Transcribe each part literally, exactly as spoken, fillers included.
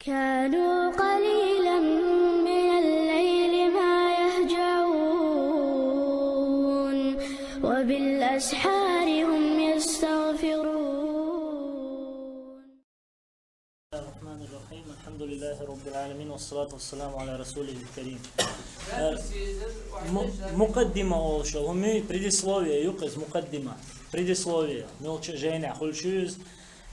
كانوا قليلا من الليل ما يهجعون، وبالأسحار هم يستغفرون. بسم الله الرحمن الرحيم. الحمد لله رب العالمين، والصلاة والسلام على رسوله الكريم. Му-, мукъаддима олуш йолу хӀума, предисловие ю-кх иза, мукъаддима. Предисловие. Муьлххачу жайнехь хуьлуш ю иза.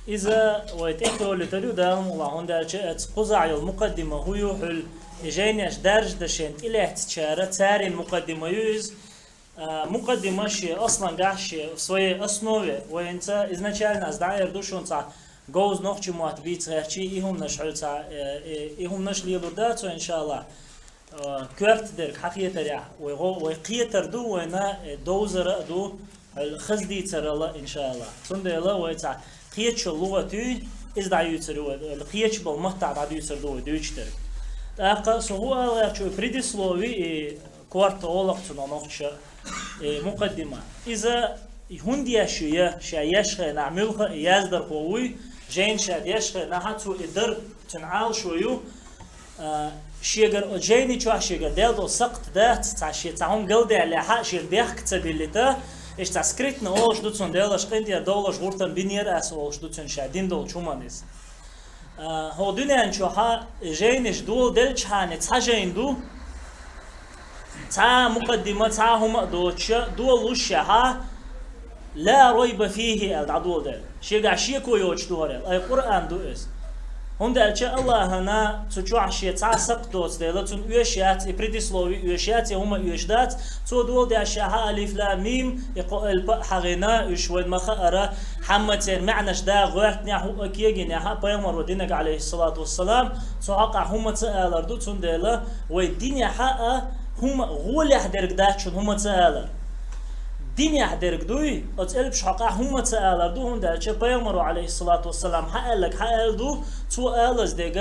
Иза вай тӀекхолуьйтур ю, Дала мукъ лахь, хӀунда аьлча оцу кхузахь йолу мукъаддима хӀун ю, хӀуьлла и жайнаш даржадо шайна тӀелаьцначара, церан мукъаддима ю иза. А, мукъаддима шен аслангахь, шен в своей основе, вай хӀинца изначально ас дӀаэр ду шуна, цхьа говза нохчийн мотт бийца гӀертий, и хӀуманаш хьоьца, э, э, и хӀуманаш лелур дац вай, иншаллахӀ. А, коьрта дерг хьахетарехь, вай гӀо-, вай кхетар ду, вайна, э, довзар а ду, хьал хаза дийцарал а, иншаллахӀ. Цундела вай цхьа кхечу лугӀат юй, иза дӀадуьйцур ю вай, кхечу болу маттахь дӀадуьйцур ду вай дуьйцуш дерг. ТӀаккха со хӀун ала гӀерташ ву, предислови и корта олу-кх цунах нохчаша, и мукъаддима. Иза хӀунда еш ю я, ша еш хенахь муьлхха а яздархо вуй, жайна ша деш хенахь цо и дар, цуьнан Ӏалашо ю, а, шегара оцу жайни чохь шегара даьлла долу сакхт дац, цхьа шен цхьа хӀума галдаьллехь а, шена бехк ца биллийта, иштта цхьа скрытно олуш ду цунна, Делан къинтӀера довлуш гӀуртам бинера ас олуш ду цуьнан ша дина долчу хӀуманна иза. А, хӀокху дуьнен чохь жайнаш доладелчхьана цхьа жайна ду, цхьа мукъаддима, цхьа хӀума а доцуша, долалушшехь, ла райба фихи аьлла дӀадоладелла. Шегахь шеко йоцуш ду хӀара аьлла. Ай, Къуръан ду иза. ХӀунда аьлча АллахӀана цу чохь шен цхьа а сакхт доцу дела, цунна оьшуш яц, и предислови оьшуш яц, и хӀума оьшуш дац. Цо доладешшехь, алиф, лам, мим, и кхо элп а хьахийна, уьш вайна ма-хаъара, хьамма церан маьӀнаш да гӀоьртинехь а, кегийнехь а, пайхамаро динарг, Ӏалайхиссалату вассалам, цу хьокъехь хӀума ца алар ду, цундела вай динехь а хӀума гӀолехь дерг дац шуна хӀума ца алар. Динехь дерг дуй, оцу элпаш хьокъехь хӀума ца алар ду, хӀунда аьлча пайхамаро, Ӏалайхиссалату вассалам, хьааьлларг хьааьлла ду, цо алаза дерг,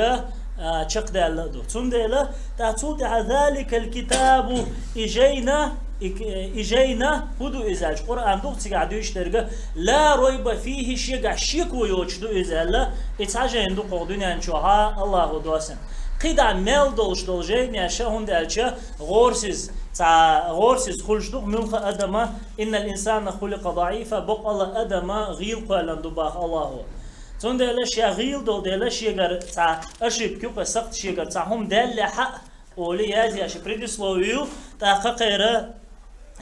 а, чекхдаьлла а ду. Цундела, тӀаккха цул тӀаьхьа заликал китабу, и жайна, и, и жайна, хӀун ду иза аьлча, Къуръан ду-кх цигахь дуьйцуш дерг, ла райба фихи, шегахь шеко йоцуш ду иза аьлла, и цхьа жайна ду кху дуьнен чохь АллахӀо доссина. КхидӀа мел долуш долу жайнаш, хӀунда аьлча гӀорасиз, цхьа гӀорасиз хуьлуш ду-кх муьлхха а адама, иннал инсана хуликъа даӀифа, бакъ а адама гӀийла кхоьллина ду боху АллахӀо. Цундела ша гӀийла долу дела шегара цхьа ошибка ю-кх, сакхт шегара цхьа хӀума даьллехь а, олий язъеш и предислови ю, тӀаккха кхера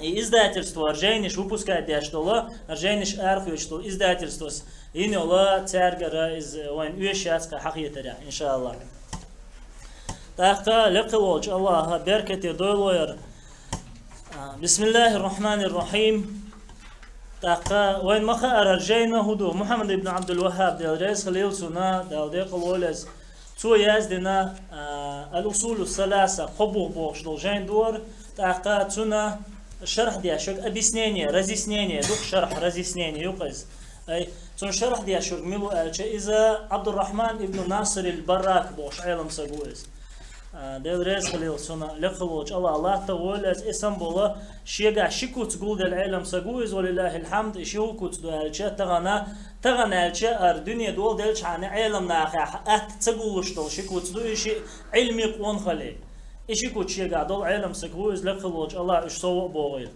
и издательство, хӀара жайнаш выпускать деш долу, хӀара жайнаш арахоьцуш долу издательствос йина йолу, цаьргара иза вайна оьшуш яц кхин хьахетарехь, иншаАллахӀ. ТӀаккха лекха волчу АллахӀа беркате дойло яра. А, бисмиллахӀир-рахьманир-рахьим. ТӀаккха вайна ма-хаъара, хӀара жайна хӀун ду, Мухьаммад ибн Ӏабдул-ВаххӀаб, Дела реза хилийла цунна, Дала декъала войла иза, цо яздина, а, Ал-Усулу Саласа, кхо бух бохуш долу жайна ду хӀара, тӀаккха цунна шархь деш верг, объяснение, разъяснение ду-кх, шархь, разъяснение ю-кх иза. Ай, цунна шархь деш верг мила ву аьлча, иза Ӏабдуррахьман ибн Насир ал-Баррак бохуш Ӏелам саг ву иза. А, Дела реза хилийла цунна, лекха волчу АллахӀа латта войла иза, и санна болу шегахь ши куц гулделла Ӏелам саг ву иза, ва лиллахӀил хьамд, и ши хӀун куц ду аьлча, тахана, тахана аьлча, хӀара дуьне доладелчхьана Ӏелам нахехь атта ца гуллуш долу ши куц ду, и шиъ Ӏилми къонахалле. И ши куц шегахь долу Ӏелам саг ву иза, лекха волчу АллахӀа уьш сов а бохийла.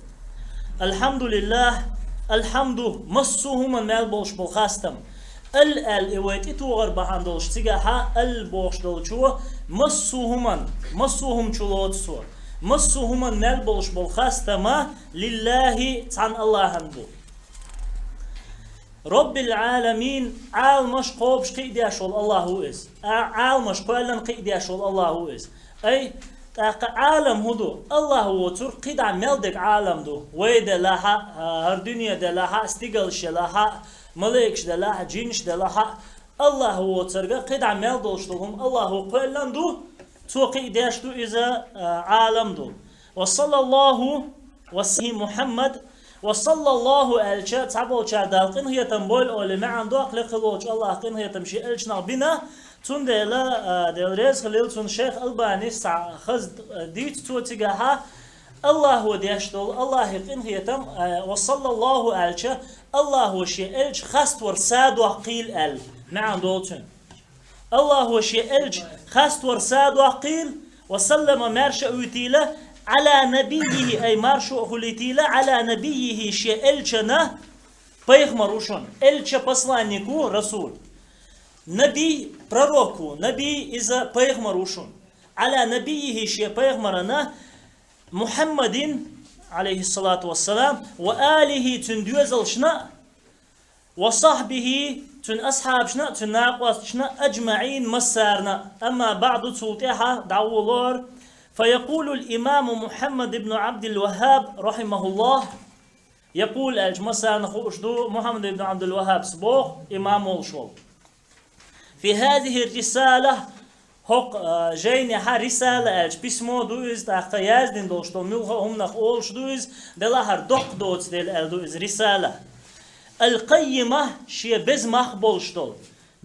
АлхьамдулиллахӀ, алхьамду, массо а хӀуманна мел болуш болу хастам. Ал аьлла и вай тӀетохар бахьана долуш цигахьа ал бохуш долчо, массо а хӀуманна, массо а хӀума чу лоцу цо. Массо а хӀуманна мел болуш болу хастама лиллахӀи, цхьана АллахӀана бу. Роббил Ӏаламин, Ӏаламаш кхобуш кхиадеш волу АллахӀ ву иза. А, Ӏаламаш кхоьллина кхиадеш волу АллахӀ ву иза. Ай, тӀаккха Ӏалам хӀун ду? АллахӀ воцург кхидӀа мел дерг Ӏалам ду. Вай делахь а, хӀара дуьне делахь а, стигалш делахь а, малайкаш делахь а, джинаш делахь а, АллахӀ воцург кхидӀа мел долуш долу хӀума АллахӀо кхоьллина ду, цо кхиадеш ду иза, а, Ӏалам ду. Ва саллаллахӀу ва саллим Мухьаммад, ва саллаллахӀу аьлча, цхьаболчара Дала къинхетам бойла олий маьӀна доккху, лекха волчу АллахӀа къинхетам шен элчанах бина, цундела, а, Дела реза хилийла цунна, шайх Албанис цхьа хаза, а, дийца цо цигахьа, АллахӀо деш долу, АллахӀе къинхетам, а, ва саллаллахӀу аьлча, АллахӀо шен элча хаставар садоккхийла аьлла, маьӀна долу цуьнан. Аллахо шен элча хастор са доккхийла, ва саллама маьрша а вуьтийла, Ӏала набиййихӀи, ай маршо а хуьлийтийла, Ӏала набиййихӀи шен элчана, пайхамар ву шуна, элча посланник ву, расул. Набий пророк ву, набий иза пайхамар ву шуна. Ӏала набиййихӀи шен пайхамарана, Мухьаммадин, Ӏалайхиссалату вассалам, ва алихӀи цуьнан доьзалшна а, ва сахьбихӀи, цуьнан асхьабашна а, цуьнан накъосташна а, аджмаӀин массарна а. Амма баӀду цул тӀаьхьа дӀагӀолор, фаякъулул имаму Мухьаммад ибн Ӏабдил-ВахӀаб, рахьимахӀуллахӀ, якъул аьлча массарна хууш ду, Мухьаммад ибн Ӏабдул-ВахӀабас боху, имам волуш волу. Фи хӀазихӀи рисала, хӀокху, а, жайнехьа рисала аьлча письмо ду иза, тӀаккха яздина долуш долу муьлхха а хӀуманах олуш ду иза, делахьара доккха доцу дела аьлла ду иза рисала. Ал-Къаййима, шен беза мах болуш долу.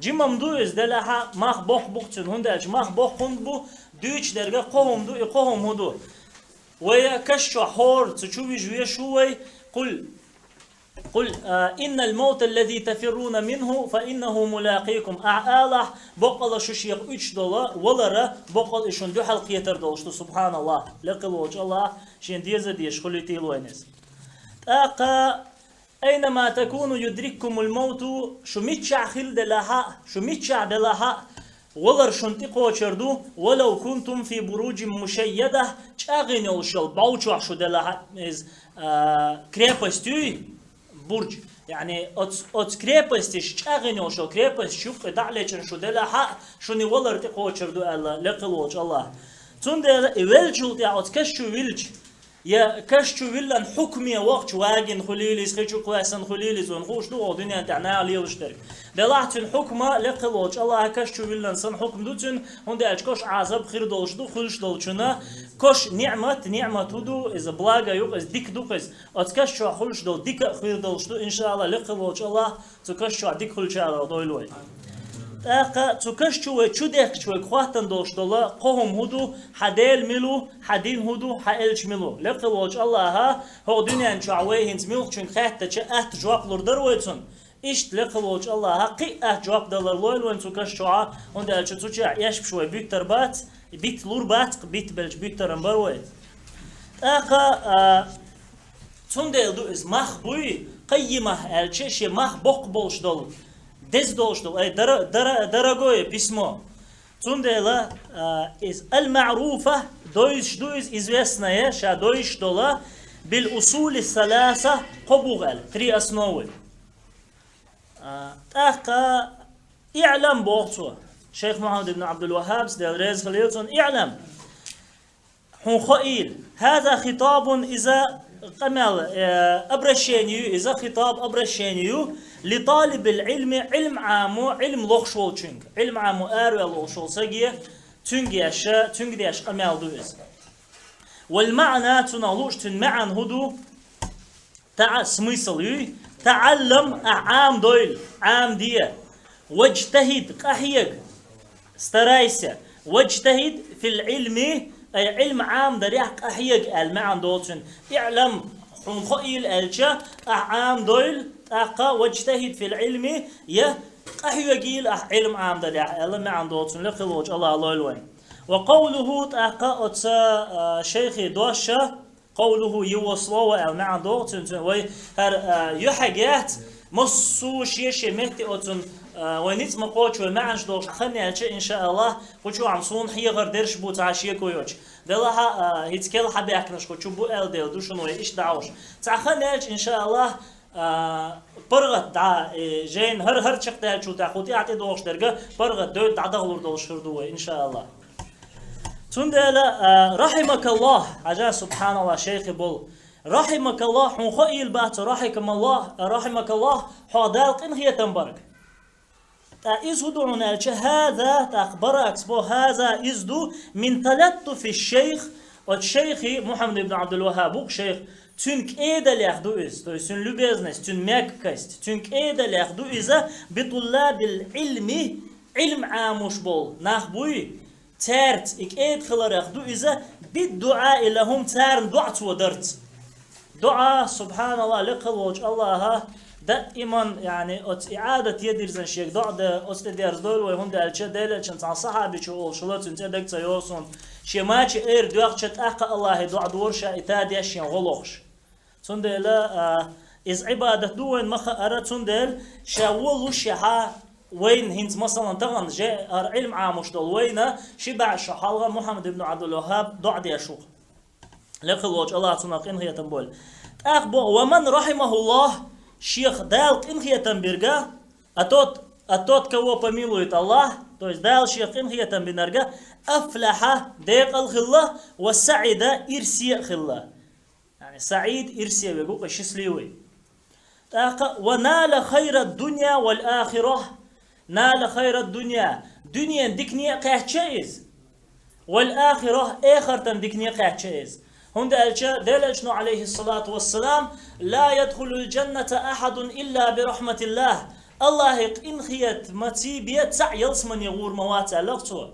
Жимма ду иза, делахьа мах боккха бу-кх цуьнан, хӀунда аьлча мах боккха хӀунда бу, дуьйцуш дерг кхо хӀума ду, и кхо хӀума хӀун ду? Вай каш чохь хӀора цу чу вижа везаш ву вай, къул, къул, а, иннал мавта аллази тафирруна минхӀу, фа иннахӀу мулакъикум. Ахьа алахь, боккъала шу шех уьдуш долу валар, боккъала и шуна дуьхьал кхетар долуш ду, субхьаналлахӀ, лекхал волчу АллахӀа шен деза дезаш хуьлуьйтийла вайна иза. ТӀаккха, айнама такуну юдриккумул мавту, шу миччахь хилла делахь а, шу миччахь делахь а, валар шуна тӀекхочур ду, валав кунтум фи буруджин мушайяда, чӀагӀйина йолуш йолу бӀов чохь шу делахь а, иза, а, крепость юй, бурдж, яъни оц-, оцу крепостеш чӀагӀйина йолуш йолу крепостеш юккъе дӀа а лечкъина шу делахь а, шуна валар тӀекхочур ду аьлла, лекхал волчу АллахӀа. Цундела и веллачул тӀаьхьа оцу каш чу вилча, я каш чу виллан хьукме вахча вагина хуьлийла иза, хи чу кхоьссина хуьлийла иза, вайна хууш ду оха дуьнен тӀехь наха лелаш дерг. Делахь цуьнан хьукма лекхал волчу АллахӀа каш чу виллан санна хьукма ду цуьнан, хӀунда аьлча кош Ӏазаб хир долуш ду, хуьлуш долчунна, кош ниӀмат, ниӀмат хӀун ду, иза благо ю-кх, иза дика ду-кх иза. Оцу каш чохь хуьлуш долу дика а хир долуш ду, иншаАллахӀ, лекхал волчу АллахӀа цу каш чохь дика хуьлучарах дойла вай. ТӀаккха цу каш чу вай чу дехкича вайга хӀоттан долуш долу кхо хӀума хӀун ду, хьан Дела мила ву, хьан дин хӀун ду, хьан элча мила ву. Лекхал волчу АллахӀа хӀокху дуьнен чохь вай хӀинца муьлххачуьнга хаьттича атта жоп лур дара вай цунна. Иштта лекхал волчу АллахӀа кхин а атта жоп далар лойла вайна цу каш чохь, хӀунда аьлча цу чохь эшпаш вай буьттар бац, битта лур бац, битта белча буьттаран бара вай. ТӀаккха, а, цундела ду иза мах буй, къаййимах аьлча, шен мах боккха болуш долу, деза долуш долу, ай, дара-, дара-, дорогое письмо. Цундела, а, иза ал-маъруфа, довзуш ду иза, известная, ша довзуш долу, бил усули саласа, кхо бух аьлла, три основы. А, тӀаккха иълам боху цо, шайх Мухьаммад ибн Абдул-Ваххабс, Дела реза хуьлийла цунна, иълам. Хьуна хоийла. ХӀаза хитабун, иза къамел, э, обращение ю, иза хитаб, обращение ю, ли талибил Ӏилми, Ӏилм Ӏамо, Ӏилм лохуш волчуьнга. Ӏилм Ӏамо араваьлла волуш волу саге, цуьнга еш, цуьнга деш къамел ду иза. Вал маъна, цунах лууш цуьнан маьӀна хӀун ду? ТаӀа-, смысл юй, таӀаллам, ахь Ӏамадойла, Ӏамаде. Ваджтахид, къахьега, старайся. Ваджтахид фил Ӏилми, ай Ӏилм Ӏамадарехь къахьега аьлла маьӀна долу цуьнан. Иълам, хьуна хоийла аьлча, ахь Ӏамадойла, тӀаккха ваджтахид фил Ӏилми, я къахьегийла ахь Ӏилм Ӏамадарехь аьлла маьӀна долу цуьнан, лекхал волчу АллахӀа лойла вайна. Ва къавлуху, тӀаккха оцу, а, шайхи дош, Къовлуху, его слово аьлла маьӀна догӀу цуьнан, цуьнан вай хӀара, а, юьхьиг яц, массо а шен-шен метте оцун, а, вай ницкъ ма кхочу, вай маьӀнаш долуш хан яьлча, иншааллахӀ, кху чу хьама суна хьехар дерш бу цхьа шеко йоцуш. Делахьа, а, хӀинца кел хьабаьхкинарш кху чу бу аьлла дела ду шуна вай иштта дӀахьош. Цхьа хан яьлча, иншааллахӀ, а, паргӀат дӀа, э, жайна хӀара, хӀара чекхдаьллачул тӀехь кху тӀехь тӀедогӀуш дерга паргӀат девда дӀадахалур долуш хир ду вай, иншааллахӀ. Цундела, а, рахьимакаллахӀ, хьажа, субхьаналлахӀ, шайхи болу. РахьимакаллахӀ, хьуна хоийла бац, рахьикамаллахӀ, рахьимакаллахӀ, хьох Дала къинхетам барг. Ткъа иза хӀун ду хьуна аьлча, хӀаза, тӀаккха баракс бо, хӀаза, иза ду, мин талаттуфи шайх, оцу шайхи, Мухьаммад ибн Абдул-Ваххаб ву-кх шайх, цуьнан кӀедалех ду иза, то есть цуьнан любезность, цуьнан мягкость, цуьнан кӀедалех ду иза, битуллабил Ӏилми, Ӏилм Ӏамош болу нах буй, цаьрца и кӀеда хиларх ду иза, биддуӀаи лахӀум, царна доӀа цо дарца. ДоӀа, субхьаналлахӀ, лекхал волчу АллахӀа Даиман, яъни, оцу иӀадат едирзан шега доӀа де, оцу тӀе дерзадойла вай, хӀунда аьлча Делан элчан цхьана сахьабичо олуш хилла, цуьнан цӀе дага ца йогӀу суна, шен мача эр доьхча, тӀаккха Аллахье доӀа дора ша и та деш шен гӀо лохуш. Цундела, а, иза Ӏибадат ду вайна ма хаара, цундела ша воллушехьа вайна хӀинца, масалан, тахана же хӀара Ӏилма Ӏамош долу вайна ши бӀе шо хьалха Мухьаммад ибн Ӏабдул-ВаххӀаб доӀа деш ву-кх. Лекха волчу Аллахьа цунах къинхетам бойла. ТӀаккха боху: «Ва ман рахьимахуллахь», шех Дала къинхетам бирга, а тот, а тот, кого помилует Аллах, то есть Дала шех къинхетам бинарга, «афлахьа», декъал хилла, «ва саӀида», ирсе а хилла. Яъни саӀид ирсе верг ву-кх, счастливый. ТӀаккха: «ва нала хайрад дунья вал ахирах». Нала хайрад дунья. Дуьненан дикане а кхаьчча иза. «Вал ахирах», эхартан дикане а кхаьчча иза. ХӀунда аьлча Делан элчано, Ӏалайхиссалату вассалам: «Ла ядхулул джанната ахьадун илла би рахьматиллах». Аллахье къинхетамца бен цхьаъ ялсамане гӀур ма вац, аьлла-кх цо.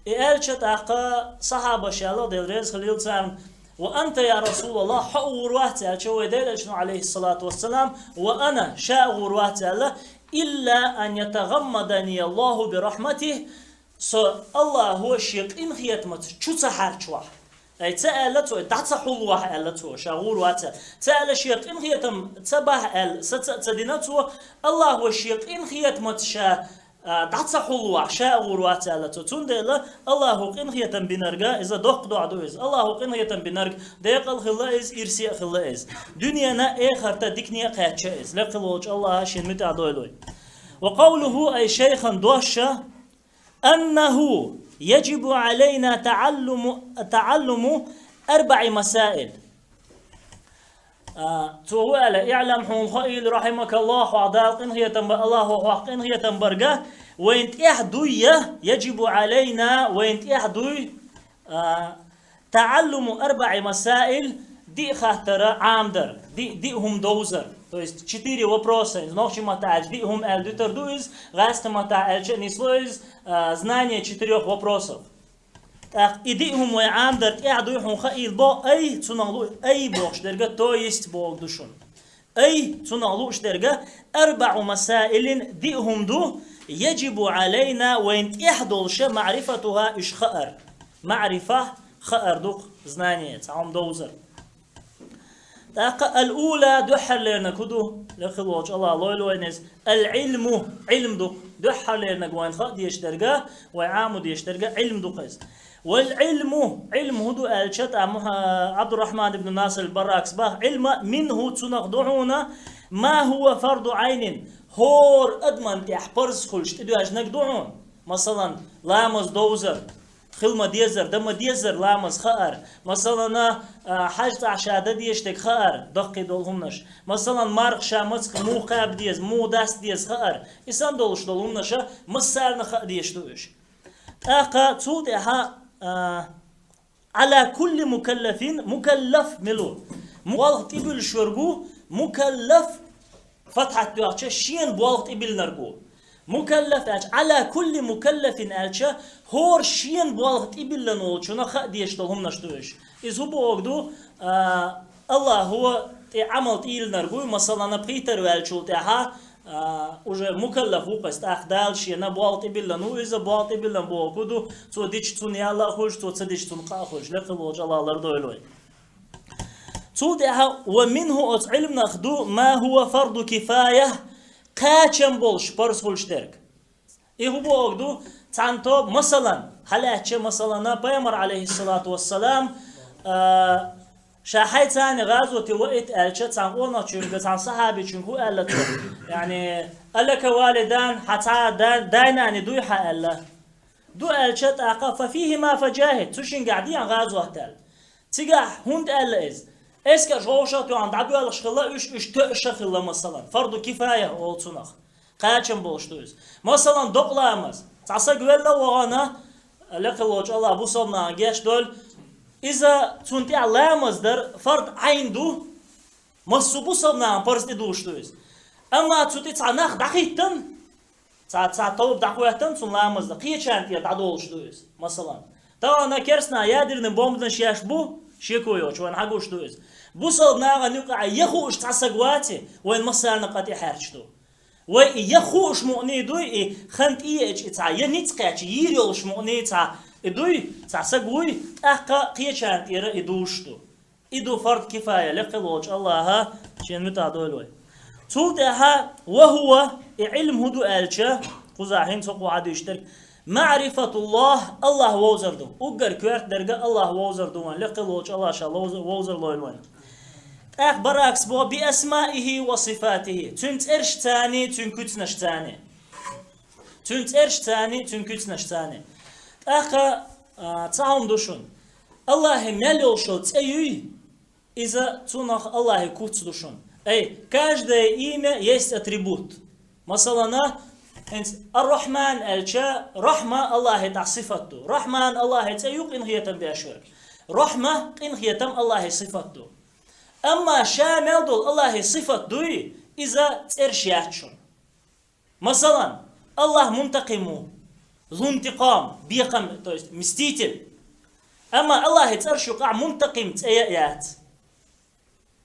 И аьлча тӀаккха сахьабаша аьлла, Дела реза хилийла царна: «Ва анта, я Расулаллах, хьо а гӀур вац?» аьлча, вай Делан элчано, Ӏалайхиссалату вассалам: «Ва ана, ша а гӀур вац», аьлла, «илла ан ятагӀаммадани Аллаху би рахьматих», со Аллахьо шен къинхетамца чу ца хьарчавахь. Ай, ца аьлла цо, дӀа ца хьулвахь, аьлла цо, ша гӀур вац аьлла. Ца аьлла, шен къинхетам ца бахь аьлла, саца а ца дина цо, Аллахьо шен къинхетамца ша а, дӀа ца хьулвахь, ша а гӀур вац аьлла цо. Цундела Аллахьо къинхетам бинарга, иза доккха доӀа ду иза. Аллахьо къинхетам бинарг декъал хилла иза, ирсе а хилла иза. Дуьненан а, эхартан дикане а кхаьчча иза. Лекха волчу Аллахьа шен муьтӀахь дойла вай. Ва къавлуху, ай шайхан дош: «Аннаху яджибу Ӏалайна таӀаллуму, таӀаллуму арбаӀи масаил». А, цо хӀун аьлла: «ИӀлам», хьуна хаийла, рахьимакаллах, хьох Дала къинхетам бан, Аллахьо хьох къинхетам барга, вайна тӀехь дуй я, яджибу Ӏалайна, вайна тӀехь дуй, а, таӀаллуму арбаӀи масаил, диъ хаттара Ӏамадар, диъ, диъ хӀума довзар. То есть четыре вопроса, иза нохчийн маттахь аьлча диъ хӀума аьлла дуьтур ду иза, гӀазкхийн маттахь аьлча а нисло иза, а, знание четырёх вопросов. ТӀаккха и диъ хӀума вай Ӏамадар тӀехь дуй хьуна хаийла боху, ай, цунах лу-, ай бохуш дерга, то есть боху ду шуна. Ай, цунах лууш дерга, арбаӀу масаилин, диъ хӀума ду, яджибу Ӏалайна, вайна тӀехь долуша, маърифатуха, уьш хаар. Маърифа хаар ду-кх, знание, цхьа хӀума довзар. ТӀаккха ал-ула, дуьххьарлерниг хӀун ду? Лекха волчу Аллахьа лойла вайна иза. Ал-Ӏилму, Ӏилм ду-кх. Дуьххьарлерниг вайна хаа дезаш дерга, вай Ӏамо дезаш дерга Ӏилм ду-кх иза. Вал Ӏилму, Ӏилм хӀун ду аьлча, тӀа Муха-, Ӏабдуррахьман ибн Насир ал-Барракис боху: «Ӏилма минху, цунах ду хьуна, ма хӀува фарду Ӏайнин, хӀора адаман тӀехь парз хуьлуш тӀедоьжнарг ду хьуна». Масалан, ламаз довзар, хила ма-деззара, дан ма-деззара ламаз хаар. Масалана, а, хьаьж цӀахь ша дан дезаш дерг хаар, даккхий долу хӀуманаш. Масалан, марха ша маца муха кхаба деза, муха даста деза хаар. И санна долуш долу хӀуманаша массарна хаа дезаш ду уьш. ТӀаккха цул тӀаьхьа, а, Ӏала кулли мукаллафин, мукаллаф мила ву? Болх тӀебуьллуш верг ву, мукаллаф, фатхьат доьхча, шена болх тӀебиллинарг ву. Мукаллаф аьлча, Ӏала кулли мукаллафин аьлча, хӀора шена болх тӀебиллина волчунна хаа дезаш долу хӀуманаш ду уьш. Иза хӀун бохург ду, а, Аллахьо тӀе Ӏамал тӀедиллинарг ву, масалана, пхийттара ваьллачул тӀаьхьа, а, уже мукаллаф ву-кх иза, тӀаккха Дала шена болх тӀебиллина ву иза, болх тӀебиллина бохург ду, цо дича цунна ял а хуьлуш, цо ца дича цунна къа а хуьлуш, лекха волчу Аллахьа лардойла вай. Цул тӀаьхьа, ва минху, оцу Ӏилманах ду, ма хӀува фарду кифая, кхачам болуш парз хуьлуш дерг. И хӀун бохург ду, цхьана тоба, масалан, хьалаьцча, масалана, Пайхамар, Ӏалайхиссалату вассалам, а, ша хьайца а гӀазоте ваийта аьлча, цхьана къонахчуьнга, цхьана сахьабичуьнга хӀун аьлла цо? Яъни, алака валидан, хьан цхьа да-, дай-наной дуй хьан аьлла? Ду аьлча тӀаккха, фа фихима фаджахид, цу шингахь де гӀазот аьлла. Цигахь хӀунда аьлла иза? Эскарш вовшах а тоьхна дӀабоьлхуш хилла уьш, уьш тоьуш а хилла, масалан, фарду кифая олу цунах. Кхачам болуш ду иза. Масалан, докъа ламаз. Цхьа саг велла а вахана, лекха волчу Аллахьа бусалба нахана гечдойла, иза цунна тӀехь ламаз дар фард Ӏайн ду, массо а бусалба нахана парз тӀедугӀуш ду иза. Амма цу тӀе цхьа нах дӀахӀиттина, цхьа, цхьа тоба дӀахӀоьттина цунна ламаз дан, кхечарна тӀера дӀадолуш ду иза. Масалан, тахана керстанаша ядерный бомбанаш еш бу, Шеко йоцуш, вайна хьагуш ду иза. Бусалба нахана юкъахь я хууш цхьа саг вац, вайна массарна къа тӀехьаьрча ду. Вай и я хууш мукъане дуй, и хан тӀееача и цхьа, я ницкъ кхаьча йийр йолуш мукъане цхьа и дуй, цхьа саг вуй, тӀаккха кхечарна тӀера и душ ду. И ду фард кифая, лекха волчу Аллаха шен муьтӀахь дойла вай. Цул тӀаьхьа, ва хӀува, и Ӏилм хӀун ду аьлча, кхузахь хӀинца хӀокхо хьадуьйцуш дерг, маърифатуллах, Аллах вовзар ду. Уггар коьрта дерг Аллах вовзар ду вайн, лекха волчу Аллаха ша ловза-, вовзар лойла вайн. ТӀаккха баракс боху би асмаихи ва сифатихи. Цуьнан цӀерашцани, цуьнан куьцнашцани. Цуьнан цӀерашцани, цуьнан куьцнашцани. ТӀаккха, а, цхьа хӀума ду шуна. Аллахье мел йолуш йолу цӀе юй, иза цунах Аллахье куц ду шуна. Ай, каждое имя есть атрибут. Масалана, хӀинца Ар-Рахьман аьлча, Рахьма Аллахье тӀехь сифат ду. Рахьман Аллахье цӀе ю къинхетам беш верг. Рахьма къинхетам Аллахье сифат ду. Амма ша мел долу Аллахье сифат дуй, иза цӀераш яц шуна. Масалан, Аллах мунтакъим ву, зунтикъам, бекхам, то есть мститель. Амма Аллахье цӀераш юкъахь мунтакъим цӀе а яц.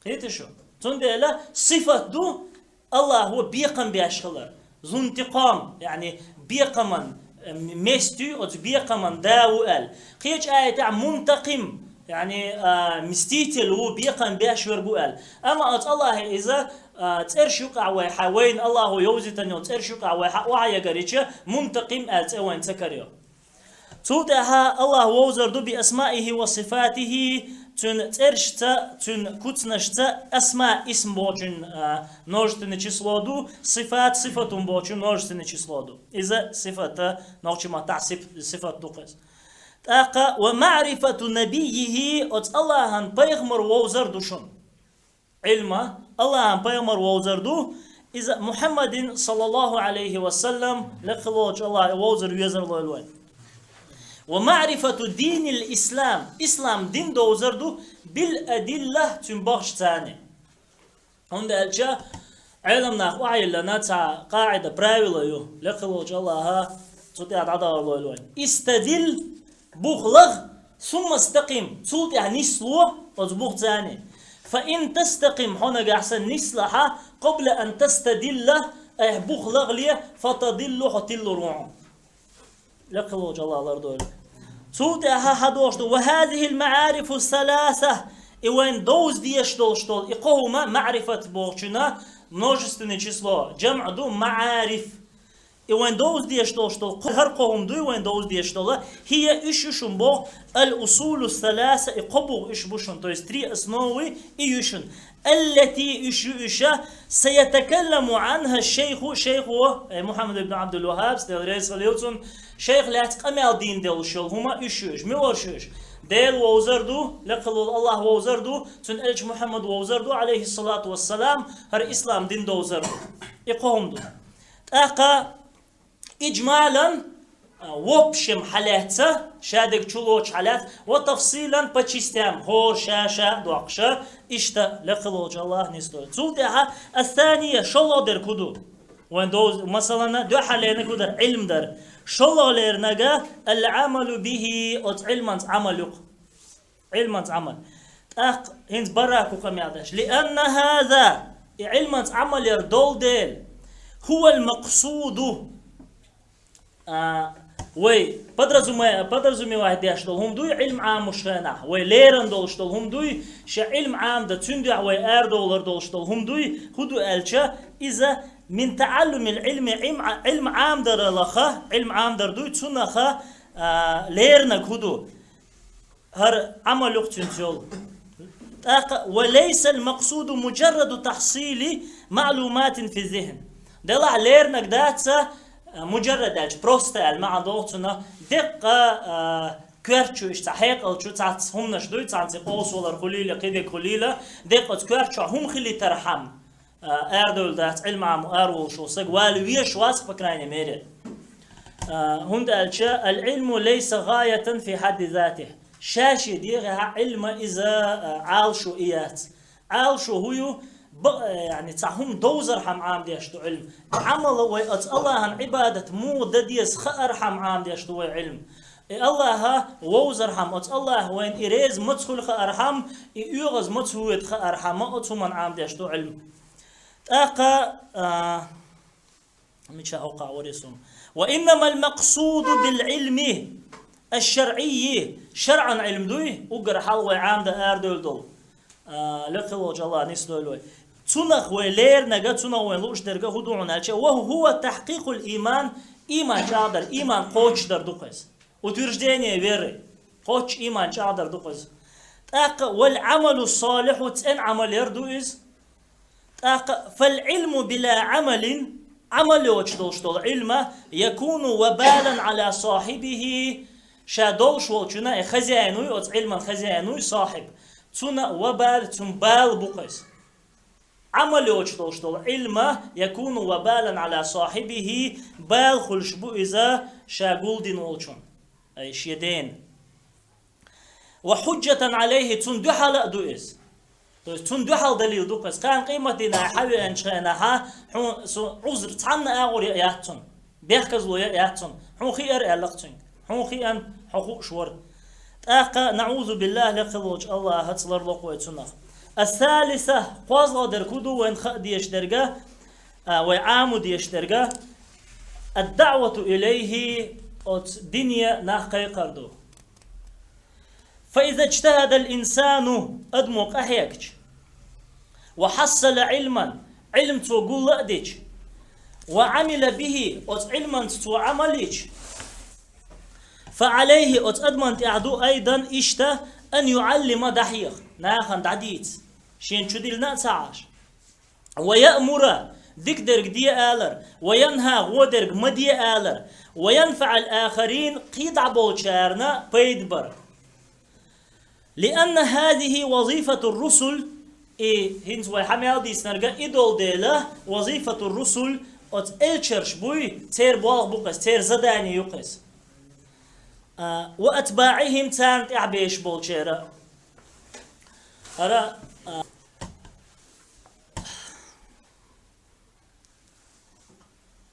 Кхетий шу? Цундела сифат ду Аллахьо бекхам беш хилар. Зунтикъам, яъни бекхаман, э, месть ю, оцу бекхаман да ву аьлла. Кхечу аятехь мунтакъим, яъни, а, мститель ву, бекхам беш верг ву аьлла. Амма оцу Аллахье иза, а, цӀераш юкъахь вай хьан, вайна Аллахьо йовзийтина йолу цӀераш юкъахь вай хьан охьа ягарича, мунтакъим аьлла цӀе вайна ца карайо. Цул тӀаьхьа Аллах вовзар ду би асмаихи ва сифатихи, цуьнан цӀерашца, цуьнан куцнашца, асма исм бохучун, а, множественное число ду, сифат, сифатун бохучун множественное число ду. Иза сифата, нохчийн маттахь сиф-, сифат ду кхуьнан. ТӀаккха ва маърифату набийихи, оцу Аллахьан пайхамар вовзар ду шуна. Ӏилма, Аллахьан пайхамар вовзар ду, иза Мухьаммадин, саллаллаху Ӏалайхи ва саллам, лекха волчу Аллахье вовзар везар лойла вайн. Ва маърифату динил ислам, ислам дин довзар ду, бил адилла, цуьнан бахча царни. ХӀунда аьлча, Ӏелам нах охьайиллина цхьа къаӀида, правило ю, лекха волчу Аллаха цу тӀехь дӀадахар лойла вайн. Истадил, бух лагӀа, сумма стакъим, цул тӀехь нисло оцу бух царни. Фа ин тастакъим, хьо нагахь санна нислахьа, къабла ан тастадилла, айхьа бух лагӀале, фа тадиллу, хьо тиллур ву хьуна. Лекха волчу Аллах лардойла. Цул тӀаьхьа хьадохуш ду, ва хазихил маӀарифу саласа, и вайн довза дезаш долуш долу, и кхо хӀума маӀрифат бохучунна множественное число, джамъ ду маӀариф. И вайн довза дезаш долуш долу, кхо-, хӀара кхо хӀума дуй вайн довза дезаш долу, хӀия уьш ю шуна боху, ал-усулу саласа, и кхо бух уьш бу шуна, то есть три основы и ю шуна. Аллати уьш ю уьша, саятакалламу анха шайху, шайхо, э, Мухьаммад ибн Абдул Ваххаб, Дела реза хилла цунна, шайх лаьцна къамел дийна делуш йолу хӀума уьш ю уьш. Мила уьш ю уьш? Дела вовзар ду, лекха волу Аллах вовзар ду, цуьнан элча Мухьаммад вовзар ду, алейхиссалату вассалам, хӀара ислам дин довзар ду. И кхо хӀума ду. ТӀаккха иджмалан, а, в общем хьалаьцна, шадерг чулоцуш хьалаьцна, ва тафсилан по частям, хӀора ша-ша доккхуша, иштта лекха волчу Аллах нисдойла. Цул тӀаьхьа ас-сания, шолгӀа дерг хӀун ду? Вайн довз-, масалана, дуьххьарлерниг хӀун дара? Ӏилм дара. ШолгӀалерниг ал-Ӏамалу бихи, оцу Ӏилманца Ӏамал ю-кх. Ӏилманца Ӏамал. ТӀаккха хӀинца барра кху къамел деш. Лианна хаза, и Ӏилманца Ӏамал яр долу дела. Хувал максуду. А, вай подразуме-, подразумевать деш долу хӀума дуй, Ӏилм Ӏамош хенахь, вай леран долуш долу хӀума дуй, ша Ӏилм Ӏамдан цуьнан дуьхьа вай арадовлар долуш долу хӀума дуй, хӀун ду аьлча, иза мин таӀаллумил Ӏилми, Ӏилм Ӏа-, Ӏилм Ӏамдаралаха, Ӏилм Ӏамдар дуй, цунаха, а, лернаг хӀун ду? ХӀара Ӏамал ю-кх цуьнца йолу. ТӀаккха, ва лайсал максуду муджарраду тахсили маълуматин фи зихн. Делахь лернаг дац, а, муджаррад аьлча, просто аьлла маьӀна догӀу цунах, деккъа, а, коьртачу иштта цхьа хьекъалчу цхьацца хӀуманаш дуй, цхьацца къовсавалар хуьлийла, кхидерг хуьлийла, деккъа оцу коьртачохь хӀума хилийтархьама. А, арадевлла дац, Ӏилм Ӏамо араволуш волу саг вала везаш вац, по крайней мере. А, хӀунда аьлча, ал-Ӏилму лайса гӀаятан фи хьадди затих. Ша-шен дегӀехьа Ӏилма иза, а, Ӏалашо и яц. Ӏалашо хӀун ю? Ба-, а, яъни, цхьа хӀума довзархьама Ӏамадеш ду Ӏилм. Ӏамала вай оцу Аллахьан Ӏибадат муха дан деза хаархьама Ӏамадеш ду вай Ӏилм. И Аллахӏа вовзархьама, оцу Аллахӏа вайна и реза маца хуьлу хаархьама, и оьгӀаз маца воьду хаархьама, оцу хӀуманна Ӏамадеш ду Ӏилма. ТӀаккха, а, мича хьокхахь варе сум. «Ва иннамал максуду бил Ӏилми аш-шаръийи», шаръан Ӏилма дуй, уггар хьалха вай Ӏамада арадевлла долу. А, лекха волчу Аллахь нисдойла вай. Цунах вай лернарг, цунах вайн лууш дерг хӀун ду хьуна аьлча, «ва хӀува тахькъикъул ийман», ийман чӀагӀдар, ийман кхочушдар ду кхуьнца. Утверждение веры. Кхоччуш ийман чӀагӀдар ду кхуьнца. ТӀаккха «вал Ӏамалу салихьу», цӀена Ӏамал яр ду иза. ТӀаккха «фал Ӏилму била Ӏамалин», Ӏамал йоцуш долуш долу Ӏилма, «якуну вабалан Ӏала сахьибихи», ша долуш волчунна, и хозяин вуй, оцу Ӏилман хозяин вуй, сахьиб. Цунна вабал, цунна бала бу кхуьнца. Ӏамал йоцуш долуш долу Ӏилма, «якуну вабалан Ӏала сахьибихи», бала хуьлуш бу иза ша гулдина волчунна, ай, шен дена. «Ва хьуджатан Ӏалайхи», цунна дуьхьал а ду иза. То есть цунна дуьхьал далил ду кхуьнца. Кхана къематдийнахь хьан веанчу хенахь, хьуна со Ӏузр цхьанна агӀор яа яц цунна. Бехказло яа яц цунна. Хьуна хиара аьлла-кх цуьнга. Хьуна хиан, хьо хууш вара. ТӀаккха, наӀузу биллахь, лекха волчу Аллахьаца ларло-кх вай цунах. Ас-салиса, кхозлагӀа дерг хӀун ду вайна хаа дезаш дерг, а, вай Ӏамо дезаш дерг, ад-даӀвату илайхи, оцу дине нах кхайкхар ду. «Фа иза ижтахьадал инсану», адамо къахьегча, «ва хьассала Ӏилман», Ӏилма цо гулла а дича, «ва Ӏамила бихи», оцу Ӏилманца цо Ӏамал йича, «фа Ӏалайхи», оцу адамна тӀехь ду, «айдан», иштта, «ан юӀаллима», дӀахьеха, нахана дӀадийца, шена чу диллина а ца Ӏаш. «Ва яъмура», дика дерг де алар, «ва янхьа», гӀо дерг ма де алар, «ва янфаӀал ахарин», кхин дӀа болчарна пайда бар. «Лианна хазихи вазифатур русул», и хӀинца вай хьан мел дийцинарг и долу дела, «вазифатур русул», оцу элчарш буй, церан болх бу кхуьнца, церан задание ю кхуьнца. А, «ва атбаӀихим», царна тӀаьхьа беш болчеран. ХӀара, а,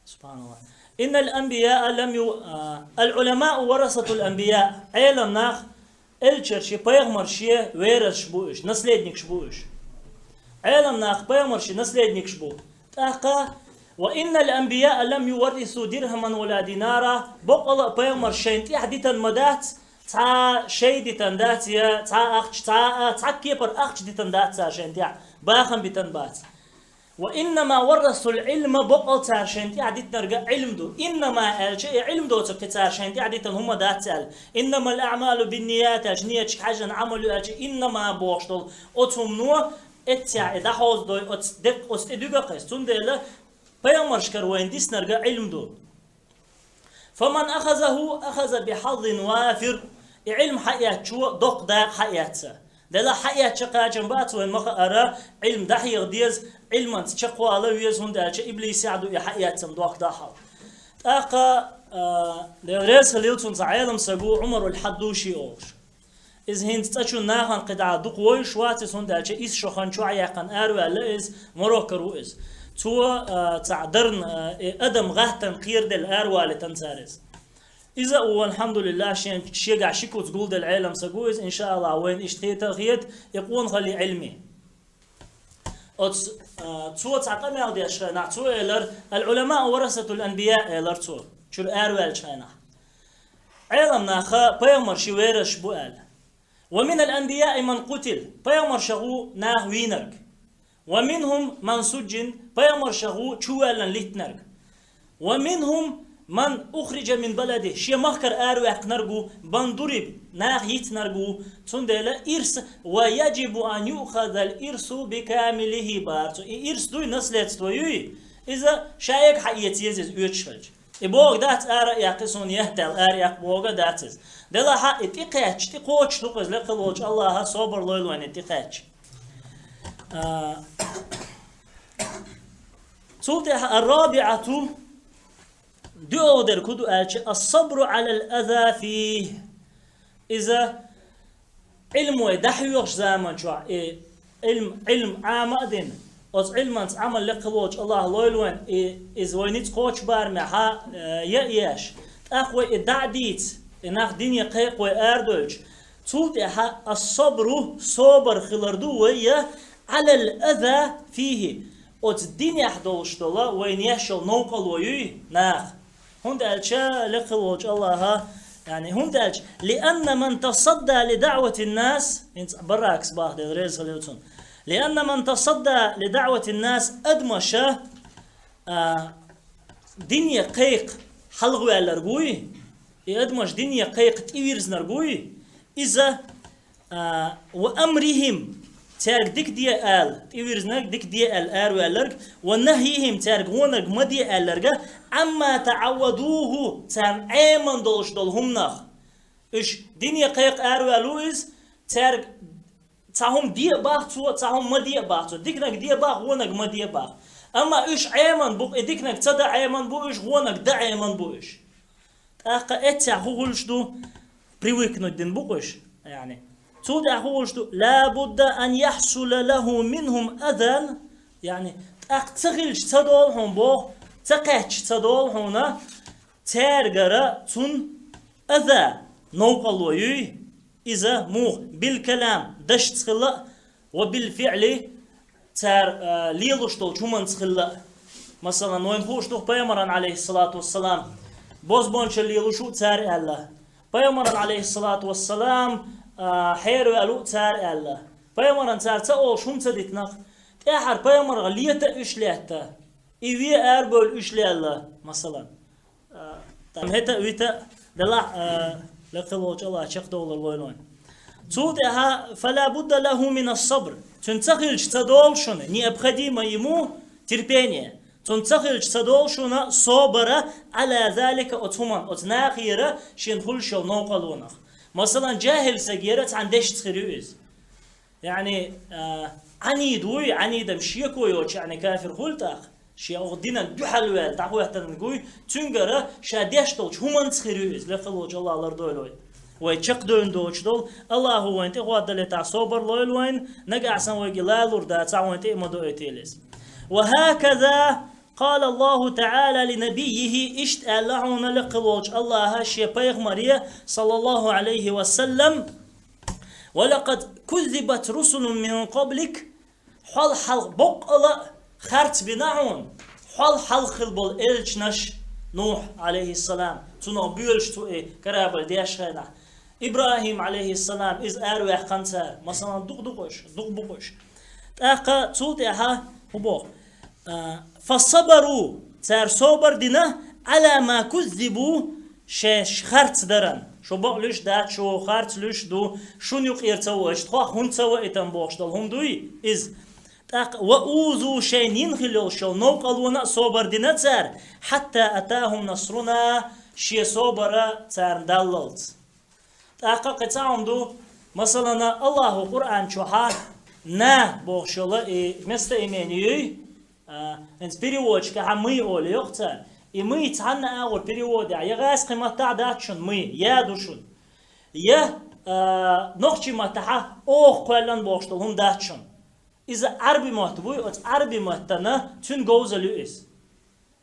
Субханаллах. «Иннал анбияа лам ю-, а, ал-уламау варасатул анбия». Ӏелам нах элчарши, пайхамарши верасаш бу уьш, наследникаш бу уьш. Ӏелам нах пайхамарши наследникаш бу. ТӀаккха, «ва иннал анбияа лам юваррису дирхаман ва ла динара», боккъала а пайхамарш шайна тӀехь дитан ма дац, цхьа шай дитан дац, я цхьа ахча, цхьа а, цхьа кепара ахча дитан дац цара шайна тӀехь, бахам битан бац. «Ва иннама варрасул Ӏилма», боккъал цара шайна тӀехь дитинарг Ӏилма ду. «Иннама» аьлча, и Ӏилма доцург кхин цара шайна тӀехь дитан хӀума дац аьлла. «Иннамал аъмалу бинният» аьлча, нияташка хьаьжжина Ӏамал ю аьлча, «иннама» бохуш долу оцу хӀумано эццехь и дӀахьовзадой, оцу деккъа оцу тӀе дуьгу кхуьнца. Цундела пайхамаршкара вайна дисинарг Ӏилма ду. «Фаман ахазаху, ахаза бихьаззин вафир». И Ӏилма хьаэцчо доккха дакъа хьаэцна. Делахь хьаэцча кхачам бац вайн ма хаара, Ӏилма дӀахьеха деза, Ӏилманца чекхвала веза, хӀунда аьлча иблисехь ду и хьаэцам доккха дахьал. ТӀаккха, а, Дела реза хилийла цунна, цхьа Ӏелам саг ву Ӏумарул Хьаддуши олуш. Иза хӀинца цӀа чу нахана кхидӀа дукха вовзаш вац иза, хӀунда аьлча исс шо хан чохь яьккхина араваьлла иза, Мароккара ву иза. Цо, а, цхьаъ дарна, а, и адам гӀаттана кхераделла аравалийтина цара иза. Иза а ву, алхьамдулиллахӀ, шен, шегахь ши куц гулделла Ӏелам саг ву иза, иншааллахӀ, вайна иштта хета а хета, и къонахаллин Ӏилма. Оцу, а, цо цхьа къамел деш хенахь, цо элар, «Ал-Ӏуламау варасатул анбия», элар цо, чуьра араваьллачу хенахь. Ӏелам наха пайхамарши верасаш бу аьлла. «Ва минал анбияи ман къутил», пайхамаршах ву наха вийнарг. «Ва минхум ман сужжин», пайхамаршах ву чувоьллина литтинарг. «Ва минхум ман ухриджа мин балади», шен махкара араваьккхинарг ву, «бандуриб», наха йитинарг ву. Цундела ирс, «ва яджибу ан юъхазал ирсу бикамилихи», бара цо. И ирс дуй, наследство юй, иза шайга хьаэца еза иза оьцуш хилча. И бохург дац ара а яккхи суна яхтаьлла, ара яккха бохург дац иза. Делахь а и тӀекхаьчча, тӀекхочуш ду-кх иза, лекха волчу Аллаха собар лойла вайна и тӀекхаьчча. А, цул тӀаьхьа ар-рабиӀату, дуьхьал дерг хӀун ду аьлча, ас-сабру Ӏалал аза фийхи. Иза Ӏилма вай дӀахьоьхуш заман чохь, и Ӏилм-, Ӏилм Ӏама а дина, оцу Ӏилманца Ӏамал лекха волчу Аллаха лойла вайн, и, иза вай ницкъ кхочу барамехьа, э, я а еш. ТӀаккха вай и дӀа а дийца, И нах дине кхайкха вай арадойтуш. Цул тӀаьхьа ас-сабру, собар хилар ду вай, я, Ӏалал аза фийхи, оцу динехь долуш долу вайна еш йолу новкъарло юй наха. ХӀунда аьлча лекха волчу Аллаха, яъни, хӀунда аьлча, лианна ман тасадда ли даъватин нас, хӀинца Баракас баха, Дела реза хилла цунна. Лианна ман тасадда ли даъватин нас, адамаша, а, дине кхайкха хьалхаваьлларг вуй, и адамаш дине кхайкха тӀевирзинарг вуй, иза, а, ва амрихим, цаьрга дика де ала, тӀевирзинарг дика де ала араваьлларг, ва нахьихим, цаьрга вонарг ма де аьлларга, амма таъаввадуху, царна Ӏеман долуш долу хӀуманах. Уьш дине кхайкха араваьлла ву иза, цаьрга цхьа хӀума де а баха цо, цхьа хӀума ма де а баха цо. Диканаг де а баха, вонаг ма де а баха. Амма уьш Ӏеман бу, и диканаг ца дан Ӏеман бу уьш, вонаг дан Ӏеман бу уьш. ТӀаккха эццехь хӀун хуьлуш ду? Привыкнуть дина бу-кх уьш. Яъни, цул тӀаьхьа хӀун хуьлуш ду? Ла будда ан яхьсула лаху минхум азан. Яъни, тӀаккха ца хилча ца долу хьуна боху, ца кхаьчча ца долу хьуна, цаьргара цунна аза, новкъарло юй, иза муха, бил калам, дашца хилла а, ва бил фиъли, цара, а, лелош долчу хӀуманца хилла а. Масалан, вайна хууш ду-кх пайхамаран, алейхиссалату вассалам, бозбуунчалла лелош ву цара аьлла. Пайхамаран, алейхиссалату вассалам, а, хьераваьлла ву цара аьлла. Пайхамаран цара ца олуш хӀума ца дитинарх, тӀаьхьара пайхамарга лета а уьш летта. И ве арабевлла уьш лелла, масалан. А, там хӀета а, вита а, делахь а, лекха волчу Аллаха чекхдовлар лойла вайн. Цул тӀаьхьа, фала будда лаху мин ас-сабр. Цуьнан ца хилча ца долу шуна, необходимо ему терпение. Цуьнан ца хилча ца долу шуна собара, ала залика, оцу хӀуман, оцу нахера шена хуьлуш йолу новкъарлонах. Масалан, жахӀил сагера цхьана дешца хир ю иза. Яъни, а, Ӏанид вуй, Ӏанидам шеко йоцуш, яъни кафир хуьлу тӀаккха, шен оха динан дуьхьал ваьлла дӀахӀоьттинарг вуй, цуьнгара ша деш долчу хӀуманца хир ю иза, лекха волчу Аллаха лардойла вай. Вай чекхдевлла доцуш долу, Аллахо вайн тӀехӀоттадале тӀаккха собар лойла вайн, нагахь санна вайга лалур дацахь, вайн тӀе а ма доуьйтийла иза. Ва хӀаказа къала Аллаху таӀала ли набиййихи, иштта аьлла хьуна лекха волчу Аллаха шен пайхамаре, саллаллаху Ӏалайхи ва саллам, ва лакъад куззибат русулун мин къаблик, хьол хьалха боккъала а харц бина хьуна, хьол хьалха хилла болу элчанаш, Нухь, алейхиссалам, цунах боьлуш цу и корабль деш хенахь, ИбрахӀим, алейхиссалам, иза араваьккхина цара, масалан, дукха ду-кх уьш, дукха бу-кх уьш. ТӀаккха цул тӀаьхьа хӀун боху? А, фасабару, цара собар дина, Ӏала ма куззибу, шаьш харц даран. Шу бакъ луьш дац, шу харц луьш ду, шуна юкъера ца ваийташ, тхох хӀунда ца ваийтина бохуш долу хӀума дуй иза. ТӀаккха ва узу, шайна йина хилла йолуш йолу новкъарлона а собар дина цара, хьатта атахум насруна, шен собара царна даллалц. ТӀаккха кхин цхьа хӀума ду, масалана, Аллахо Къуръан чохьа на бохуш йолу и местоимение юй, а, хӀинца переводчикаша мы олу йоху цара. И мы цхьанна агӀор переводехь, я гӀазкхи маттахь дац шуна мы, я ду шуна. Я, а, нохчи маттахьа оха кхоьллина бохуш долу хӀума дац шуна. Иза Ӏарби мотт буй, оцу Ӏарби маттана цуьнан говзалла ю иза.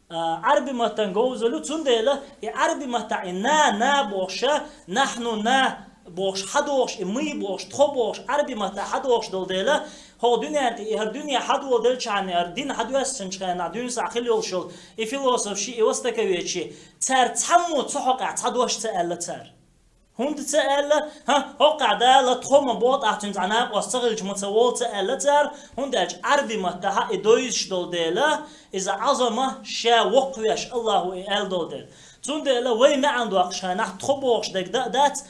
А, Ӏарби маттан говзалла ю, цундела и Ӏарби маттахь и на, на бохуша, нахьну на бохуш, хьадохуш, и мы бохуш, тхо бохуш, Ӏарби маттахь хьадохуш долу дела, хӀокху дуьненна тӀе и хӀара дуьне хьадоладелчхьана, хӀара дин хьадоьссинчхьана, дуьйна схьа хилла йолуш йолу и философ ши, и востоковед ши, цара цхьаммо цу хьокъехь цхьа дош ца аьлла цара. ХӀунда ца аьлла, хӀа, хӀокхахь Дала тхо ма боху, тӀаккха цуьнца накъост ца хилча ма ца волу ца аьлла цара, хӀунда аьлча Ӏарби маттахьа и довзуш долу дела, иза Ӏазама ша воккхавеш Аллахо и аьлла долу дела. Цундела вай маьӀна доккхуш хенахь тхо бохуш дерг дан а дац,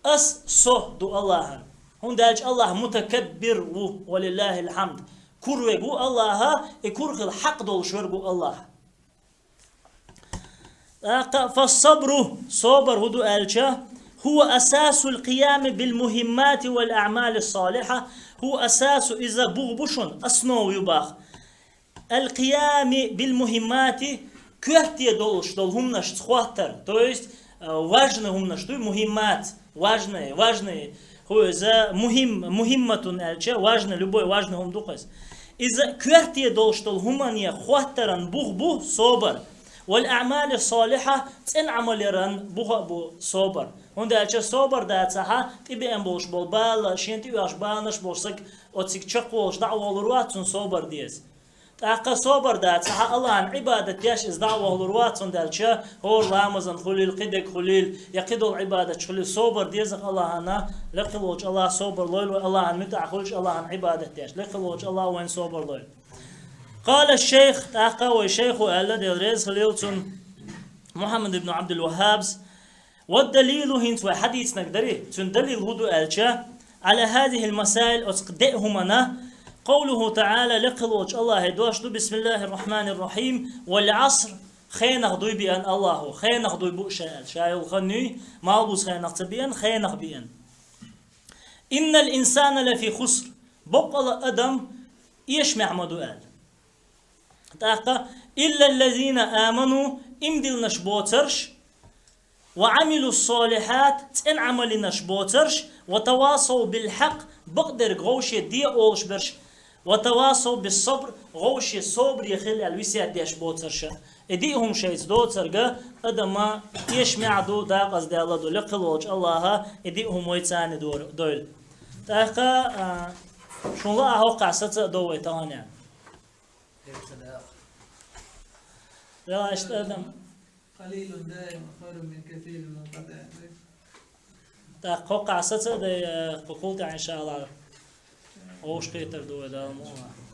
ас, со ду Аллахьан. ХӀунда аьлча Аллахь мутакаббир ву, ва лиллахил хьамд. Кур верг ву Аллахьа, и кур хила хьакъ долуш верг ву Аллахь. ТӀаккха фассабру, собар хӀун ду аьлча, хӀува асасул къиями бил мухиммати вал аъмали салихьа, хӀува асасу, иза бух бу шуна, основа ю баха. Ал къиями бил мухиммати, коьрте долуш долу хӀуманашца хӀоттар, то есть, э, важный хӀуманаш ду, мухиммат, важный, важный, хӀу иза мухим-, мухимматун аьлча, важный, любой важный хӀума ду-кх иза. Иза коьрте долуш долу хӀумане хӀоттаран бух бу собар. «Вал аъмали салиха», цӀена Ӏамал яран буха а бу собар. ХӀунда аьлча собар дацахьа, тӀебеана болуш болу бала, шен тӀеоьхуш баланаш болуш саг оциг чекхволуш дӀа а вахалур вац цунна собар деза. ТӀаккха собар дацахьа, Аллахьан Ӏибадат деш иза дӀа а вахалур вац, хӀунда аьлча хӀора ламазан хуьлийла, кхидерг хуьлийла, я кхидолу Ӏибадатча хуьлийла, собар деза Аллахьана, лекха волчу Аллахьа собар лойла вай, Аллахьан муьтӀахь хуьлуш, Аллахьан Ӏибадат деш, лекха волчу Аллахьа вайна собар лойла. Къала шайх, тӀаккха вай шайхо аьлла, Дела реза хилийла цунна, Мухьаммад ибн Абдул-Ваххабс: «Ва далилу», хӀинца вай хьадийцинарг дарий, цуьнан далил хӀун ду аьлча, «Ӏала хазихил масаил», оцу деа хӀумана, къовлуху таӀала, лекха волчу Аллахьан дош ду: «Бисмиллахир рахманир рахим, вал Ӏаср», хенах дуй беана Аллахьо, хенах дуй бу ша аьлла, ша йолу хан юй, малхбуза хенах ца беана, хенах беана. «Иннал инсана лафи хуср», боккъала адам эшамехь ма ду аьлла. ТӀаккха: «Иллаллазина аману», ийман диллинарш боцурш, «ва Ӏамилус-солихьат», цӀена Ӏамал йинарш боцурш, «ва тавасав бил-хьакъ», бакъдерг вовше де олуш берш, «ва тавасав бис-сабр», вовше собаре хила аьлла весет деш боцурш. И диъ хӀума шайца доцург, адама эшамехь ду, декъаза даьлла ду, лекха волчу Аллахьа и диъ хӀума вайца а дойла. ТӀаккха, а, шуна лаахь хӀокхахь саца а до вай тахана. Делахь иштта адам. قليل دائم خير من كثير منقطع. ТӀаккха кхоккхахь саца а дай, э, кху кхул тӀехь, иншааллахь, вовшахкхетар ду вай Дала мукъ лахь.